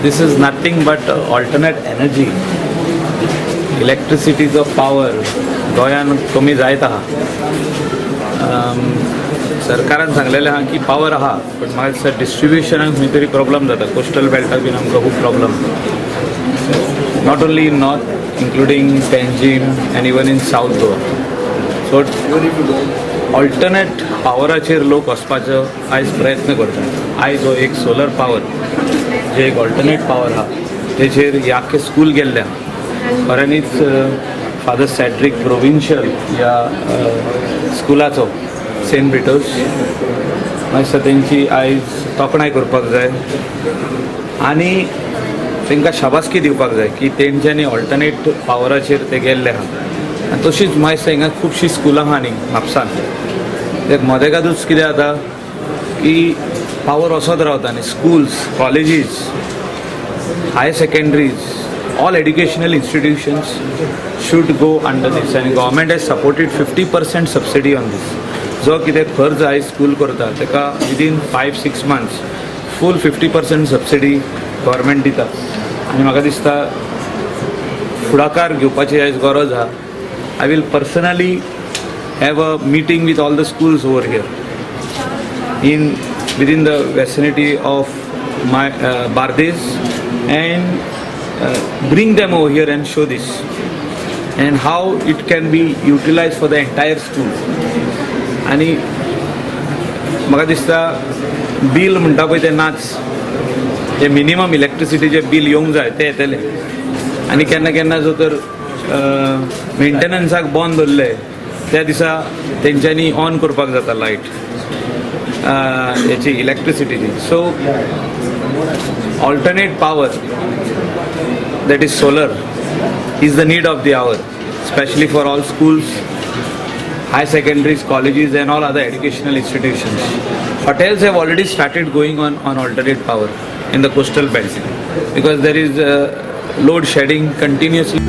This is nothing but alternate energy. इलेक्ट्रिसिटीचो power गोंयान कमी जायत आहा. सरकारान सांगलेलें आहा की पावर आहा, पण म्हाका दिसता डिस्ट्रिब्युशनाक खंय तरी प्रॉब्लम जाता. कोस्टल बेल्टाक बीन आमकां खूब problem, not only in north, including Panjim and even in South Goa. So alternate पावराचेर लोक वचपाचो आयज प्रयत्न करता. आयज हो एक सोलर पावर जे एक ऑल्टरनेट पावर आहा, तेचेर हे आख्खें स्कूल गेल्लें आहा. खऱ्यांनीच फादर सॅड्रीक प्रोविन्शियल ह्या स्कुलाचो, सेंट ब्रिटोस, म्हाका दिसता तेंची आयज तोखणाय करपाक जाय आनी तांकां शाबासकी दिवपाक जाय की तेंच्यांनी ऑल्टरनेट पावराचेर ते गेल्ले आहा. आनी तशीच म्हाका दिसता हिंगा खुबशीं स्कुलां आहा न्ही म्हापसान. एक मदेकादूच कितें जाता की पावर वचत रावता आनी schools, colleges, higher secondaries, all educational institutions should go under this, and government has supported 50% subsidy on this. जो कितें खर्च आयज स्कूल करता, ताका within 5-6 months full 50% subsidy government दिता. आनी म्हाका दिसता फुडाकार घेवपाची आयज गरज आहा. I will personally have a meeting with all the schools over here in within the vicinity of my Bardez and bring them over here and show this and how it can be utilized for the entire school. आनी म्हाका दिसता bill म्हणटा पळय तें नाच. जे minimum इलेक्ट्रिसिटीचें bill येवंक जाय तें येतलें. आनी केन्ना केन्ना जो तर मेंटेनन्साक बंद दवरलें, त्या दिसा तेंच्यांनी ऑन करपाक जाता लायट हेची, इलेक्ट्रिसिटीची. So alternate power, that is solar, is the need of the hour, especially for all schools, high secondaries, colleges and all other educational institutions. Hotels have already started going on alternate power in the coastal belt because there is load shedding continuously.